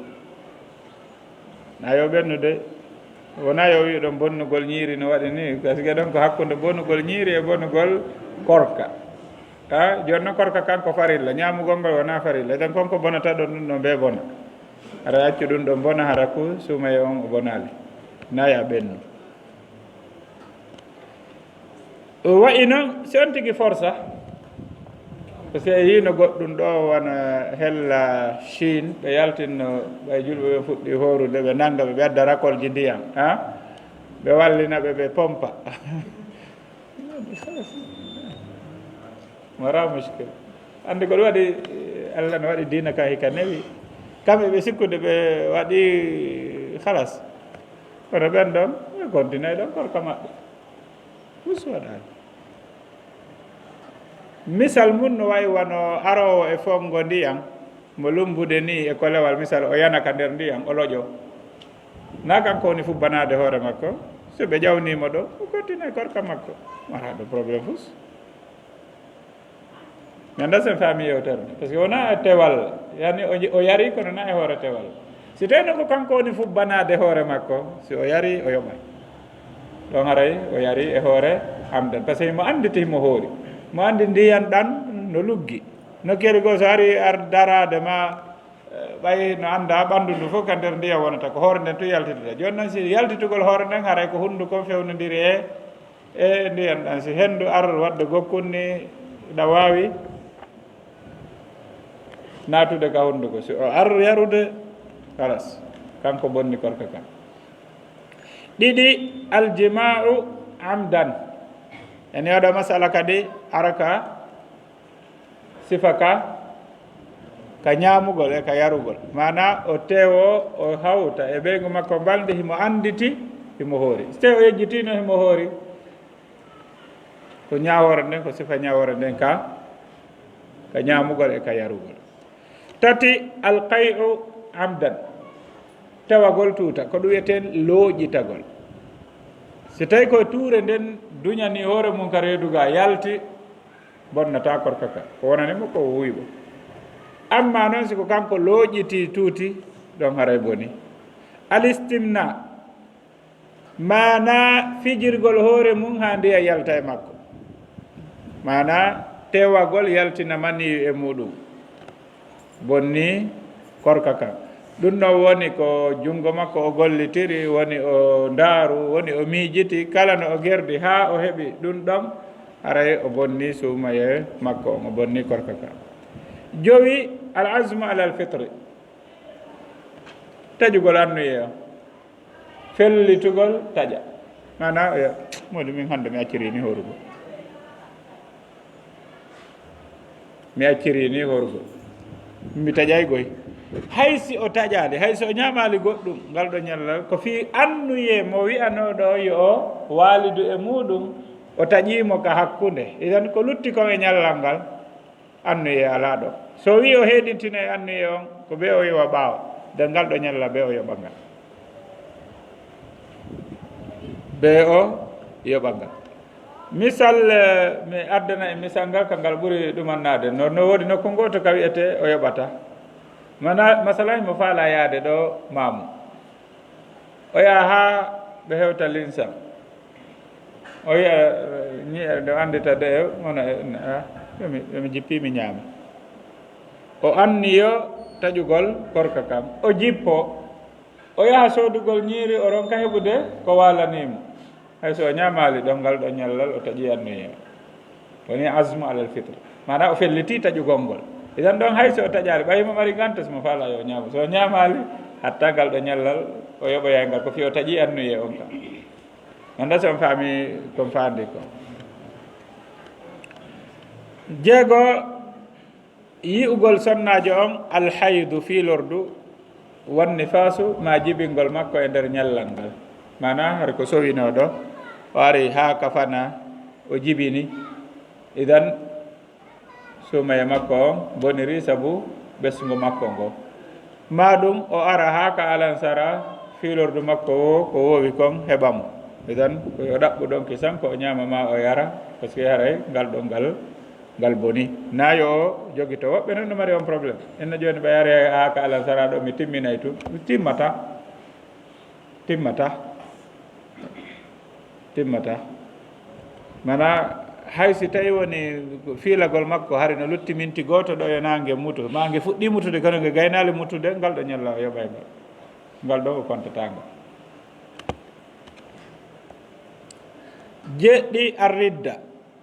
Na yo ɓennude, wona yo wiɗon bonnugol ñiiri no waɗi ni, parce que ɗon ko hakkunde bonnugol ñiiri e bonnugol korka. Ha, jooni noon korka kan ko farilla, ñaamugol ngol wona farilla. Idan kon ko bonata ɗon ɗum ɗon be bona. Hara accu ɗum ɗon bona, hara ko suumaye on o bonaali. Na ya ɓennu. O wayi noon, si on tigi forsa, parce que yiino goɗɗum ɗo wona hella Chine, ɓe yaltinno ɓay julɓe ɓe fuɗɗi hoorude, ɓe nannga ɓe, ɓe adda rakolji ndiyam, ha? Ɓe wallina ɓe, ɓe pompa. Wara muskil. Anndi ko ɗum waɗi, Allah no waɗi diina ka hika newi. Kamɓe ɓe sikkude ɓe waɗi halas. Kono ɓen ɗon, ɓe kontinay ɗon korka maɓɓe. Fus waɗaani. Misal mun no wayi wano aroowo e fongo ndiyam, mo lumbude ni e kolewal, misal o yana ka nder ndiyam, o loƴo. Na kanko woni fubbanaade hoore makko, so ɓe ƴawnii mo ɗo, o kontinay korka makko. Wara ɗo problème fus. Mi anndaa sen faami yewtere nde. Parce que wona e tewal, yani o, o yari kono na e hoore tewal. Si tawi noon ko kanko woni fubbanaade hoore makko, si o yari, o yoɓay. Ɗon haray o yari e hoore amdan. Parce que mo annditi mo hoori. Mo anndi ndiyan ɗan no luggi. No keri goo so ari ar daraade ma, eh, ɓay no annda ɓanndu ndu fof ka nder ndiyan wonata. Ko hoore nden tun yaltitata. Jooni noon si yaltitugol hoore nden haray ko hunnduko fewnondiri e, e ndiyan ɗan. Si henndu ar waɗde gokkun ni ɗa waawi naatude ka hunnduko. Si o ar yarude, halas. Kanko bonni korka kan. Ɗiɗi, aljima'u amdan. Yani oɗo masala kadi ara ka sifa ka, ka ñaamugol e ka yarugol. Maana o tewo, o hawta e ɓeyngu makko mbalndi, himo annditi, himo hoori. So tawi o yejjitino, himo hoori. Ko ñaawoore nden, ko sifa ñaawoore nden ka, ka ñaamugol e ka yarugol. Tati, alqay'u amdan. Tewagol tuuta, ko ɗum wiyeten looƴitagol. Si tawi ko tuure nden duñani hoore mum ka reedu ga, yalti, bonnata korka ka. Ko wonani mo ko o wuyɓo. Amma noon si ko kanko looƴiti tuuti, ɗon haray boni. Alistimna, maana fijirgol hoore mum haa ndiya yalta e makko. Maana tewagol yaltina maniyu e muɗum. Bonni korka kan. Ɗum ɗon woni ko junngo makko o gollitiri, woni o ndaaru, woni o miijiti, kala no o gerdi haa o heɓi ɗum ɗon, haray o bonni suumaye makko on, o bonni korka kan. Jowi, al azmu alal fitri. Taƴugol annuye on. Fellitugol taƴa. Maana, oya, moodi min hannde mi accirii ni horugo. Mi accirii ni horugo. Mi taƴay goy. Hay si o taƴaali, hay si o ñaamaali goɗɗum, ngal ɗo ñallal, ko fii annuye mo wi'anooɗo yo o waalidu e muuɗum, o taƴii mo ka hakkunde. Idan ko lutti kon e ñallal ngal, annuye alaa ɗo. So o wi'i o heedintino e annuye on, ko be o yowa ɓaawo. De ngal ɗo ñalla be o yoɓa ngal. Be o yoɓa ngal. Misal, eh, mi addana e misal ngal, ka ngal ɓuri ɗumannaade. No, no woodi nokku gooto ka wi'ete o yoɓata. Mana, masalan, mo faala yaade ɗo maamu. O yaha haa ɓe hewta linsam. O wi'a, eh, ñi'ere nde anndita de, e, wona, e, ah, yo mi, yo mi jippi, mi ñaama. O anniyo taƴugol korka kam. O jippo. O yaha soodugol ñiiri, o ronka heɓude ko waalanii mo. Hay so o ñaamaali ɗon ngal ɗo ñallal, o taƴi anniyo. Woni azmu alal fitr. Maana o felliti taƴugol ngol. Idan ɗon hay so o taƴaali, ɓay mo mari nganta, so mo faala yo o ñaamo. So o ñaamaali, hatta ngal ɗo ñallal, o yoɓoyay ngal, ko fii o taƴi annuye on kam. Annda so on faami ko on faandi ko. Jeego, yi'ugol sonnaajo on alhaydu, fiilordu, wan nifaasu, ma jibingol makko e nder ñallal ngal. Maana, hari ko sowinooɗo, o ari haa kafana, o jibini. Idan, suumaye makko on boniri sabu ɓesngo makko ngo. Maa ɗum o ara haa ka alansara, fiilordu makko o ko woowi kon heɓa mo. Idan, ko yo ɗaɓɓu ɗon kisan, ko o ñaama ma o yara, parce que haray ngal ɗon ngal, ngal boni. Na yo o jogito. Woɓɓe non no mari on problème. Inna jooni ɓe ari haa ka alansara ɗo, mi timminay tun. Mi timmata. Timmata. Timmata. Mana, hay si tawi woni fiilagol makko, hari no lutti minti gooto ɗo, yo naange mutu. Ma nge fuɗɗi mutude, kono nge gaynaali mutude, ngal ɗo ñalla o yoɓay ngal. Ngal ɗo o kontataa ngal. Jeɗɗi, ar-ridda,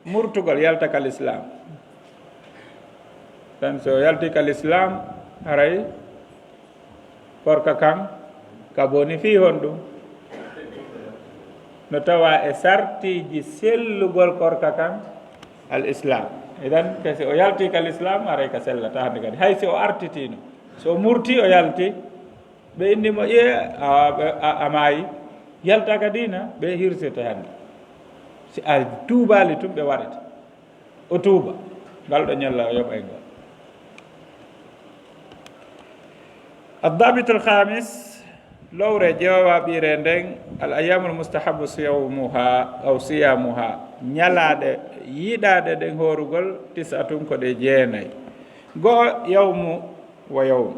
murtugol, yalta ka lislaam. Tan so yalti ka lislaam, haray korka kan ka boni. Fii honɗum? No tawa e sartiiji sellugol korka kan, al islaam. Idan, ke si o yalti ka lislaam, haray ka sellata hande kadi. Hay si o artitino, so o murti, o yalti, ɓe inni mo, "Iye, a, a, a maayi." Yalta ka diina, ɓe hirsirta hande. Si a tuubaali tun, ɓe waɗata. O tuuba. Ngal ɗo ñalla o yoɓay ngal. Addabitul khamis, lowre jeewaɓire nden, al ayyamul mustahabu siyawmuha, aw siyamuha. Ñalaaɗe yiɗaaɗe ɗen hoorugol, tis'atun, ko ɗe jeenay. Go'o, yawmu wa yawm.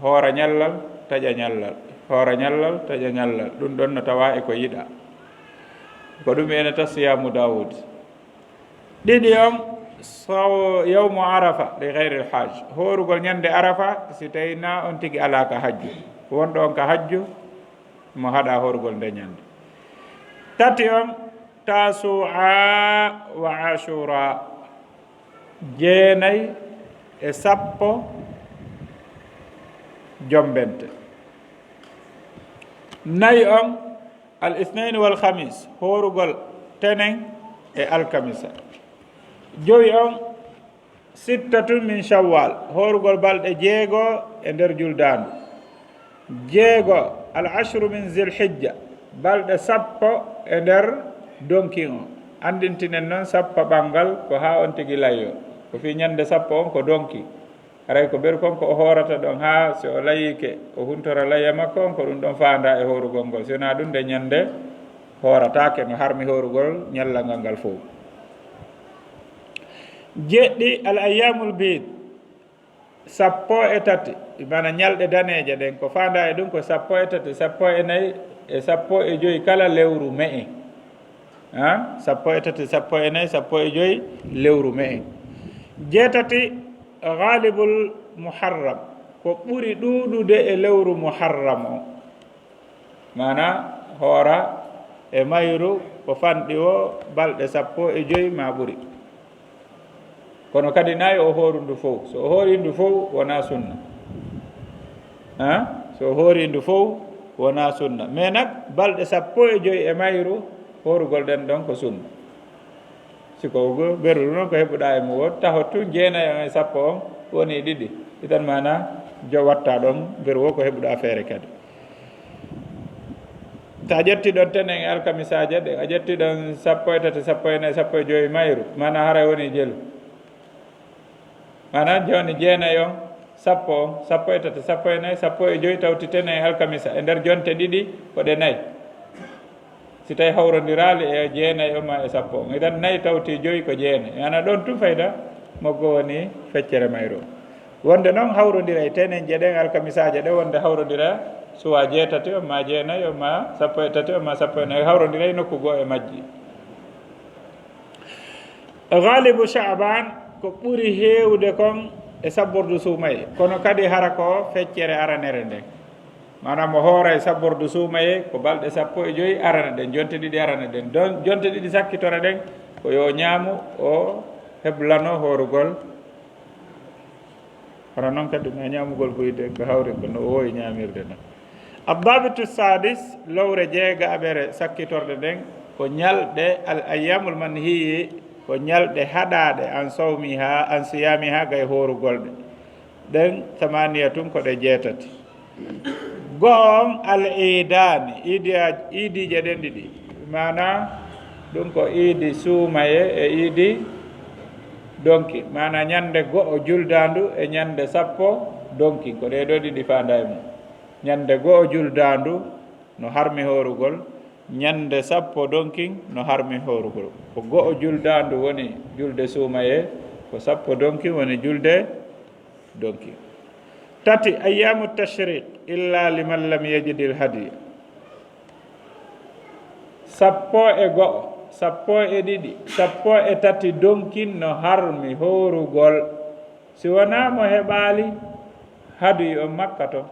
Hoora ñallal, taƴa ñallal. Hoora ñallal, taƴa ñallal. Ɗum ɗon no tawa e ko yiɗa. Ko ɗum enata siyamu Dawud. Ɗiɗi on, saw-, yawmu Arafa li ghayril hajj. Hoorugol ñande Arafa, si tawi na on tigi alaa ka hajju. Wonɗo on ka hajju, mo haɗa hoorugol nde ñande. Tati on, Tasu'a wa Ashura. Jeenay e sappo jombente. Nayi on, Al isnaini wal khamis, hoorugol tenen e alkamisa. Jowi on, sittatun min shawwal, hoorugol balɗe jeego e nder juldaandu. Jeego, al ashru min zilhijja, balɗe sappo e nder donkin on. Anndintinen noon sappo ɓanngal ko haa on tigi layyo. Ko fii ñannde sappo on ko donki. Haray ko ɓeru kon ko o hoorata ɗon, haa si o layiike, o huntora layya makko on, ko ɗum ɗon faandaa e hoorugol ngol. Si wonaa ɗum, nde ñannde hoorataake, no harmi hoorugol ñallal ngal fow. Jeɗɗi, al ayyamul biid, sappo e tati, maana ñalɗe daneeje ɗen, ko faandaa e ɗum ko sappo e tati, sappo e nayi e sappo e jowi kala lewru me'e. Ha? Sappo e tati, sappo e nayi, sappo e jowi lewru me'e. Jeetati, ghalibul muharram, ko ɓuri ɗuuɗude e lewru muharram o. Maana hoora e mayru ko fanɗi o balɗe sappo e jowi maa ɓuri. Kono kadi nayi o hooru ndu fow. So o hoori ndu fow, wonaa sunna. Ha? So o hoori ndu fow, wonaa sunna. Mais nak, balɗe sappo e jowi e mayru, hoorugol ɗen ɗon ko sunna. Si ko go-, ɓeru noon ko heɓuɗaa e mum o, taho tun jeenayi on e sappo on woni ɗiɗi. Itan maana jo watta ɗon ɓeru o ko heɓuɗaa feere kadi. So a ƴetti ɗon tenen e alkamisaaje ɗe, a ƴetti ɗon sappo e tati, sappo e nayi, sappo e jowi mayru, maana haray woni jelu. Maana jooni jeenayi on, sappo on, sappo e tati, sappo e nayi, sappo e jowi tawti tenen e alkamisa, e nder jonte ɗiɗi ko ɗe nayi. Si tawi hawrondiraali e jeenayi o maa e sappo on, itan nayi tawti jowi ko jeenayi. Maana ɗon tun fayda moggo woni feccere mayru. Wonde noon hawrondiray tenen je ɗen alkamisaaje ɗe, wonde hawrondira suwa jeetati o maa jeenayi o maa sappo e tati o maa sappo e nayi, hawrondiray nokku goo e majji. Galibu Sha'ban ko ɓuri heewde kon e sabbordu suumaye, kono kadi hara ko feccere aranere nden. Maanaam mo hoora e sabbordu suumaye ko balɗe sappo e jowi arane ɗen, jonte ɗiɗi arane ɗen. Don, jonte ɗiɗi sakkitora ɗen ko yo ñaamu o heblano hoorugol. Kono noon kadi no ñaamugol buyde ko hawri ko no o woowi ñaamirde noon. Addabitu sadis, lowre jeegaɓere sakkitorɗe ɗen, ko ñalɗe al ayyamul manhiyi, ko ñalɗe haɗaaɗe an sawmiha, an siyamiha, gay hoorugol ɗe. Ɗen samaniya tun ko ɗe jeetati. Go'o on al iidaani, iidiya-, iidiije ɗen ɗiɗi. Maana ɗum ko iidi suumaye e iidi donki. Maana ñande go'o juldaandu e ñande sappo donki. Ko ɗee ɗoo ɗiɗi faandaa e mum. Ñande go'o juldaandu no harmi hoorugol, ñande sappo donkin no harmi hoorugol. Ko go'o juldaandu woni julde suumaye, ko sappo donkin woni julde donki. Tati, ayyamu tashriq, illa liman lam yajidil hadiya. Sappo e go'o, sappo e ɗiɗi, sappo e tati donkin no harmi hoorugol. Si wonaa mo heɓaali haduyi on Makka to,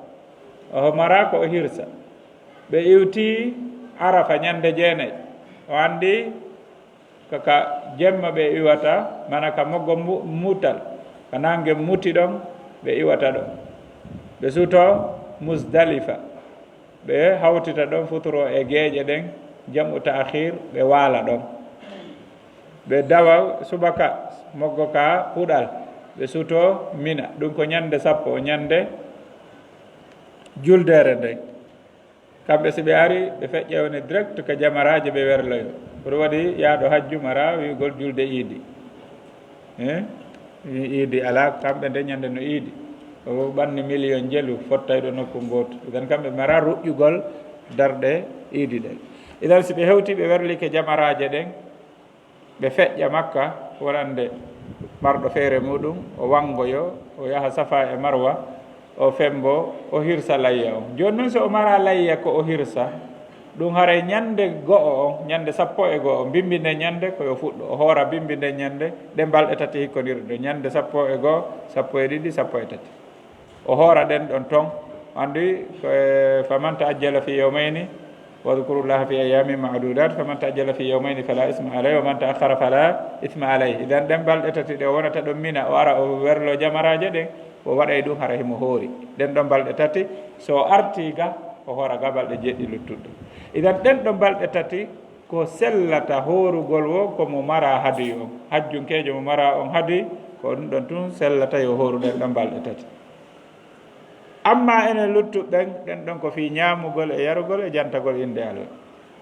oho mara ko o hirsa. Ɓe iwti Arafa ñande jeenayi. O anndi ko ka jemma ɓe iwata, mana ka moggo mu-, mutal, ka nange muti ɗon, ɓe iwata ɗon. Ɓe suuto Musdalifa, ɓe hawtita ɗon futuro e geeƴe ɗen, jam'u ta'khir, ɓe waala ɗon. Ɓe dawa subaka moggo ka puɗal, ɓe suuto Mina, ɗum ko ñande sappo, ñande juldeere nden. Kamɓe si ɓe ari, ɓe feƴƴa woni direct ka jamaraaje ɓe werloyo. Kono waɗi yaaɗo hajju mara wi'ugol julde iidi. Eh? Wi iidi alaa, kamɓe nde ñande no iidi. O ɓanni million jelu fottayɗo nokku ngootu. Idan kamɓe mara ruƴƴugol darɗe iidi ɗen. Idan si ɓe hewti ɓe werlike jamaraaje ɗen, ɓe feƴƴa Makka, wonande marɗo feere muɗum, o wangoyo, o yaha Safa e Marwa, o fembo, o hirsa layya on. Jooni noon, so o mara layya ko o hirsa, ɗum haray ñande go'o on, ñande sappo e go'o, mbimbi nde ñande ko yo fuɗɗo, o hoora mbimbi nde ñande, ɗe balɗe tati hikkondirɗe, ñande sappo e go'o, sappo e ɗiɗi, sappo e tati. O hoora ɗen ɗon ton. Anndi ko, e, faman ta'ajjala fi yawmayni, wadhkurullaha fi ayyamin ma'dudat, faman ta'ajjala fi yawmayni fala isma alayhi, wa man ta'akhkhara fala isma alayhi. Idan ɗen balɗe tati ɗe o wonata ɗon Mina, o ara o werlo jamaraaje ɗen, o waɗay ɗum hara himo hoori. Ɗen ɗon balɗe tati, so o arti ga, O hoora ga balɗe jeɗɗi luttuɗe. Idan ɗen ɗon balɗe tati ko sellata hoorugol wo ko mo mara hadi on. Hajjunkeejo mo mara on hadi ko ɗum ɗon tun sellata yo hooru ɗen ɗon balɗe tati. Amma enen luttuɓe ɓen, ɗen ɗon ko fii ñaamugol e yarugol e jantagol innde Allah.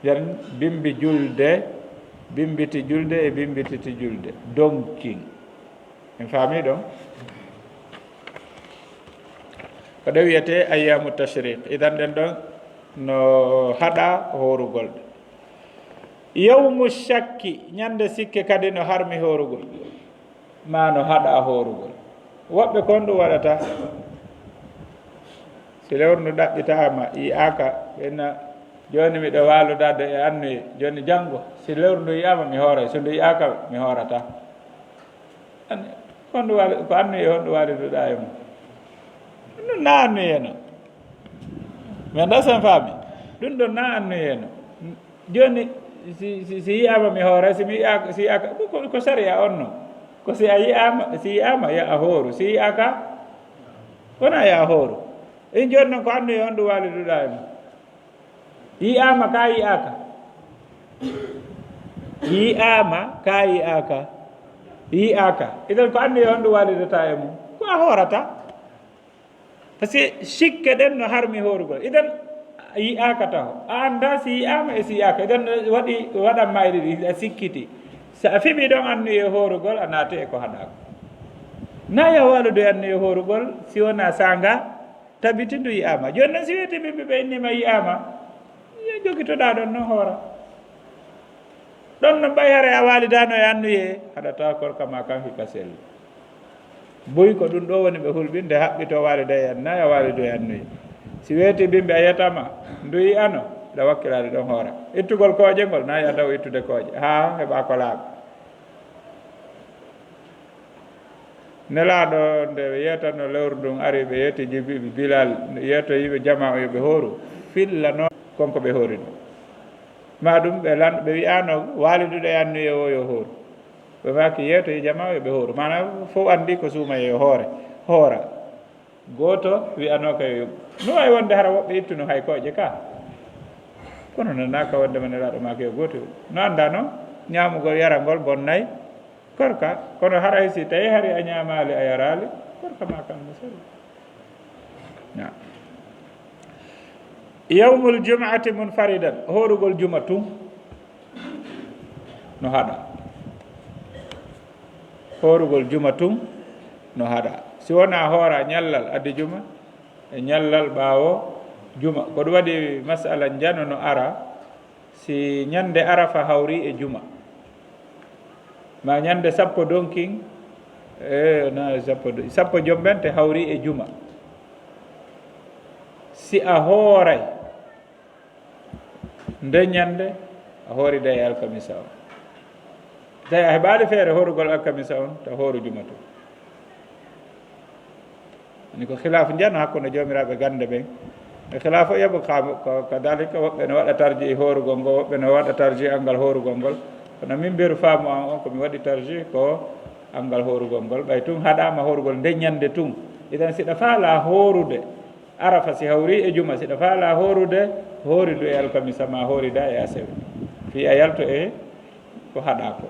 Nden bimbi julde, bimbiti julde e bimbititi julde. Donkin. En faami ɗon? Ko ɗe wiyetee ayyaamu tashriq. Idan ɗen ɗon no haɗa hoorugol. Yawmu shakki, ñande sikke kadi no harmi hoorugol. Ma no haɗa hoorugol. Woɓɓe kon ɗum waɗata. Si lewru ndu ɗaɓɓitaama, yi'aaka, ɓe na, "Jooni miɗo waaludaade e annuye, jooni janngo, si lewru ndu yi'aama, mi hooray, so ndu yi'aaka, mi hoorata." An-, ko honɗum waali-, ko annuye honɗum waaliduɗaa e mum? Ɗum ɗon na annuye no. Mi anndaa si on faami. Ɗum ɗon na annuye no. Jooni, si, si, si yi'aama mi hoora, si mi yi'a-, si yi'aaka, ko, ko, ko sariya on no. Ko si a yi'aama, si yi'aama, yo a hooru. Si yi'aaka, wona yo a hooru. In jooni noon ko annuye honɗum waaliduɗaa e mum? Yi'aama ka yi'aaka? Yi'aama ka yi'aaka? Yi'aaka. Idan ko annuye honɗum waalidataa e mum? Ko a hoorata. Parce que sikke ɗen no harmi hoorugol. Idan yi'aaka taho. A anndaa si yi'aama e si yi'aaka. Idan waɗi, waɗan ma e ɗiɗi, a sikkiti. So a fiɓii ɗon annuye hoorugol, a naati e ko haɗaaka. Na yo waalude annuye hoorugol, si wonaa saanga, tabiti ndu yi'aama. Jooni noon, si weeti ɓiɓɓe ɓe inniima yi'aama, yo jogitoɗaa ɗon noon hoora. Ɗon no ɓay hara a waalidaano e annuye, haɗataa korka ma kan hikka selli. Buy ko ɗum ɗo woni ɓe hulɓinde haɓɓito waalida e anna, a waalidu e annuye. Si weeti bimbi a yetama, ndu yi'ano, ɗa wakkilaade ɗon hoora. Ittugol kooƴe ngol, na ya daw ittude kooƴe, haa heɓa ko laaɓi. Nelaaɗo, nde ɓe yeetanno lewru ndun, ari ɓe yeeti Jibi-, Bilal, yeeto yimɓe jamaa o yo ɓe hooru, fillano kon ko ɓe hoori ɗum. Ma ɗum ɓe lan-, ɓe wi'aano waaliduɗo e annuye o yo hooru. Ɓe maaki yeeto e jamaa o yo ɓe hooru. Maanaa fow anndi ko suumayee yo hoore, hoora. Gooto wi'anooka yo yoɓu. No waawi wonde hara woɓɓe ittuno hay kooƴe ka. Kono nanaaka wonde ma Nelaaɗo maaki yo gooto yoɓu. No anndaa noon, ñaamugol, yarangol bonnay. Korka, kono haray si tawi hari a ñaamaali, a yaraali, korka ma kan no selli. Na. Yawmul jum'ati munfaridan, hoorugol juma tun no haɗa. Hoorugol juma tun no haɗa. Si wonaa hoora ñallal addi juma, e ñallal ɓaawo juma. Ko ɗum waɗi masala njano no ara, si ñande Arafa hawri e juma, ma ñande sappo donkin, e, na sappo do-, sappo jombente hawri e juma. Si a hooray nde ñande, a hoori day e alkamisa on. Tawi a heɓaali feere hoorugol alkamisa on, ta hooru juma tun. Ni ko khilaafu njano hakkunde joomiraaɓe gannde ɓen. E khilaafu yaɓu ka, ka, kadalika woɓɓe no waɗa tarji e hoorugol ngol, woɓɓe no waɗa tarji angal hoorugol ngol. Kono min mberu faamu an on ko mi waɗi tarji ko angal hoorugol ngol. Ɓay tun haɗaama hoorugol nde ñande tun. Idan si ɗa faala hoorude, Arafa si hawri e juma, si ɗa faala hoorude, hoori du e alkamisa ma hoori da e asewe. Fii a yalto e ko haɗaa ko.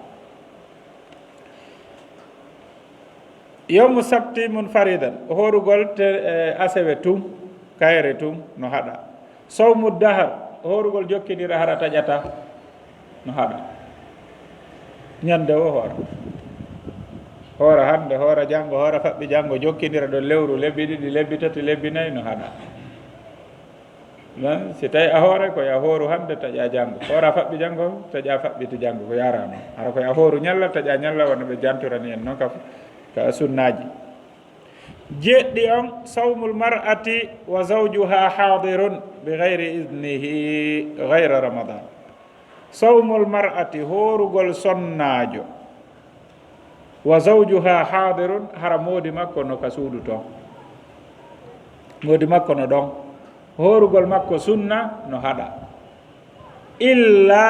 Yawmu sabti munfaridan, hoorugol te, e, asewe tun, kayre tun no haɗa. Sawmu dahar, hoorugol jokkindira hara taƴata no haɗa. Ñande o hoora. Hoora hande, hoora janngo, hoora faɓɓi janngo, jokkindira ɗon lewru, lebbi ɗiɗi, lebbi tati, lebbi nayi no haɗa. Non, si tawi a hoore, ko ya hooru hannde, taƴa janngo. Hoora faɓɓi janngo, taƴa faɓɓiti janngo, ko yaaraama. Hara ko ya hooru ñalla, taƴa ñalla, wano ɓe jantorani en non ka, ka sunnaaji. Jeɗɗi on, sawmul mar'ati wa zawjuha haadirun bi gayri idnihi gayra Ramadan. Sawmul mar'ati, hoorugol sonnaajo. Wa zawjuha haadirun, hara moodi makko no ka suudu ton. Moodi makko no ɗon. Hoorugol makko sunna no haɗa. Illa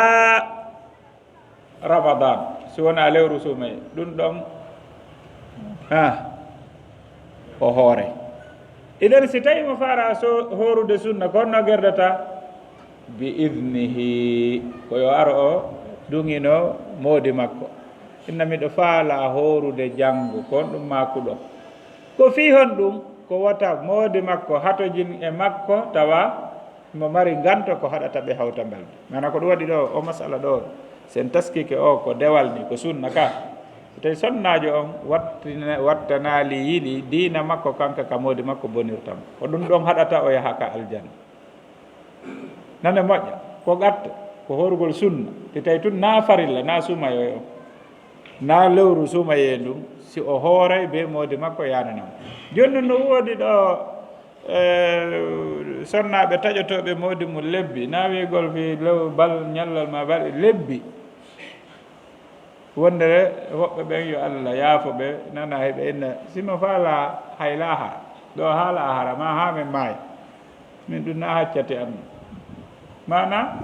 Ramadan, si wonaa lewru suumayee, ɗum ɗon, ha, o hoore. Idan, si tawi mo faala so hoorude sunna, ko honno gerdata? Bi idnihi, ko yo ar o duŋino moodi makko. Inna, miɗo faala hoorude janngo, ko honɗum maakuɗon? Ko fii honɗum? Ko wota moodi makko hatojin e makko, tawa mo mari nganto ko haɗata ɓe hawta balɗe. Maana ko ɗum waɗi ɗo, o masala ɗo, si en taskike o, ko dewal ni, ko sunna ka. So tawi sonnaajo on wattina-, wattanaali yili diina makko kanka ka moodi makko bonirta mo. Ko ɗum ɗon haɗata o yaha ka aljanna. Nane moƴƴa, ko gatto, ko hoorugol sunna. Te tawi tun na farilla, na suumayee on, na lewru suumayee ndun, si o hooray be moodi makko yaanana mo. Jooni non no woodi ɗo, eh, sonnaaɓe taƴotooɓe moodi mum lebbi, na wi'ugol fii lew bal ñallal ma bal lebbi. Wonde woɓɓe ɓen, yo Allah yaafo ɓe, nana heɓe inna, si mo faala hay laahara, ɗo haa laahara, maa haa men maaya. Min ɗum na haccate an. Maana,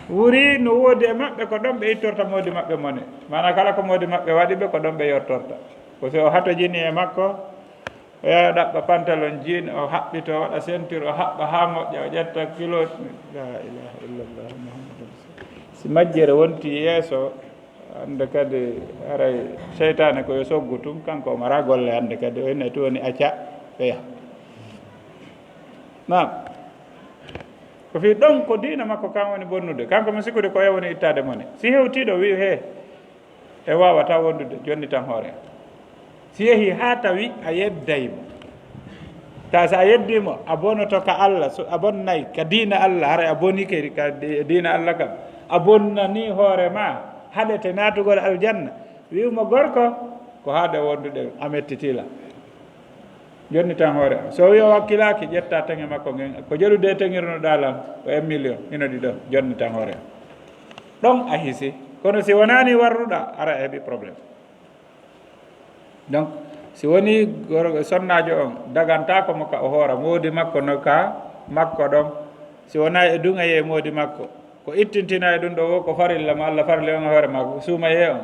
wuri no woodi e maɓɓe ko ɗon ɓe ittorta moodi maɓɓe mone. Maana, kala ko moodi maɓɓe waɗi ɓe, ko ɗon ɓe yottorta. Ko si o hatojini e makko, o yaha ɗaɓɓa pantalon jean, o haɓɓita, o waɗa ceinture, o haɓɓa haa moƴƴa, o ƴetta kilo. La ilaha illallah Muhammadur Rasul. Si majjere wonti yeeso, hannde kadi, haray seytaane ko yo soggu tun, kanko o mara golle hannde kadi, o inna tun woni acca, ɓe yaha. Naam. Ko fii ɗon ko diina makko kan woni bonnude. Kanko mo sikkude ko e woni ittaade mone. Si hewtii ɗo wi'u, "He, e waawata wondude, jonni tan hoore." Si yehi haa tawi a yedday mo. Ta si a yeddii mo, a bonoto ka Allah, so a bonnay ka diina Allah, haray a boni ke ka di-, diina Allah kam. A bonnani hoore ma, haɗete naatugol aljanna. Wi'u mo, "Gorko, ko haade wondude, a mettitii la." Jonni tan hoore. So o wi'i o wakkilaaki, ƴetta teŋe makko ngen. Ko joɗude e teŋirnoɗaa lan, ko un million, hino ɗi ɗo, jonni tan hoore. Ɗon a hisi. Kono si wonaani warruɗaa, ara a heɓi problème. Donc, si woni gor-, sonnaajo on, dagantaako mo ka o hoora, moodi makko no ka makko ɗon. Si wonaa e duŋayee moodi makko, ko ittintinaa e ɗum ɗo wo ko farilla mo Allah farli on e hoore maako, ko suumayee on.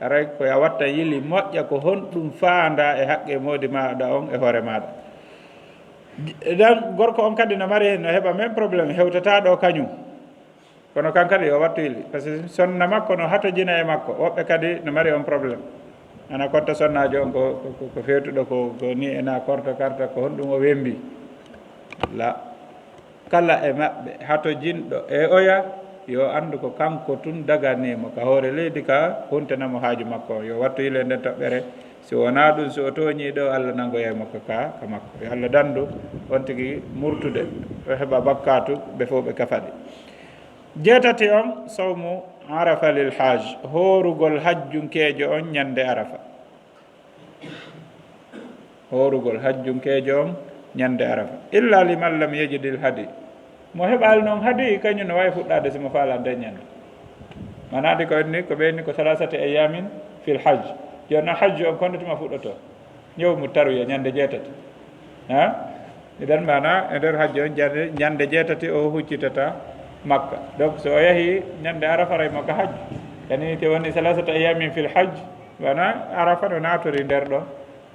Aray ko ya watta yili moƴƴa ko honɗum faandaa e haqqe moodi maaɗa on e hoore maaɗa. Dan gorko on kadi no mari, no heɓa men problème, hewtataa ɗo kañum. Kono kan kadi yo wattu yili, parce que sonna makko no hatojina e makko, woɓɓe kadi no mari on problème. Ana korta sonnaajo on ko, ko, ko, ko feetuɗo ko, ko ni ena korta karta ko honɗum o wembi. La. Kala e maɓɓe hatojinɗo e oya, yo anndu ko kanko tun daganii mo ka hoore leydi ka huntena mo haaju makko on. Yo wattu yile nden toɓɓere. Si wonaa ɗum, si o tooñii ɗo, Allah nangoyay mo ka, ka, ka makko. Yo Allah dandu on tigi murtude, o heɓa bakkaatu, ɓe fof ɓe kafaɗi. Jeetati on, sawmu Arafa lil hajj, hoorugol hajjunkeejo on ñande Arafa. Hoorugol hajjunkeejo on ñande Arafa. Illa liman lam yajidil hadi. Mo heɓaali noon hadi, kañum no waawi fuɗɗaade si mo faalaa nden ñande. Maanaa di ko inni, ko ɓe inni ko salasati ayyamin fil hajj. Jooni noon hajju on konde tuma fuɗɗoto? Yawmu tarwiya, ñande jeetati. Ha? Idan maanaa e nder hajju on ñande, ñande jeetati o huccitata Makka. Donc so o yahi ñande Arafa ray mo ka hajju. Yani te woni salasata ayyamin fil hajj, maanaa Arafa no naatori nder ɗon.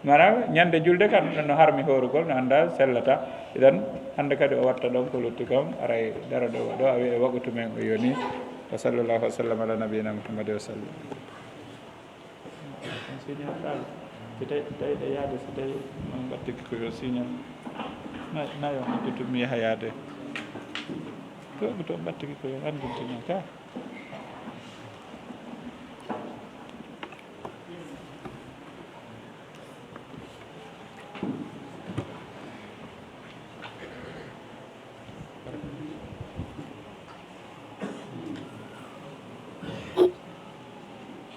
Maanaa ñande julde kan ɗon no harmi hoorugol, no anndaa sellata. Idan hannde kadi o watta ɗon ko lutti kon, aray daro ɗo, ɗo a wi'e waqtu men o yoni. Wa sallallahu wa sallam ala nabiyyina Muhammadin wa sallam. On signal ɗaal. Si tawi, tawi ɗe yaade, si tawi on mbattiki ko yo signal. Nay, nay on addi tun mi yaha yaade. To, to mbattiki ko yo anndin signal ka.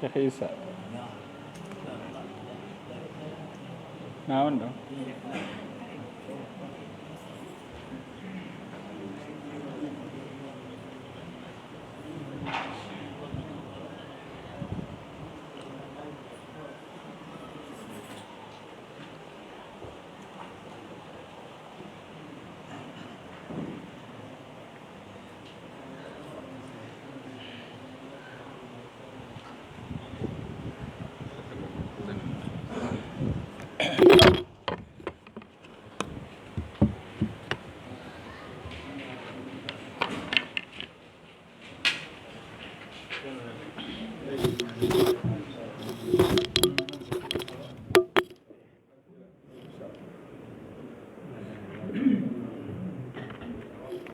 Cheikh Issa. Na on ɗo?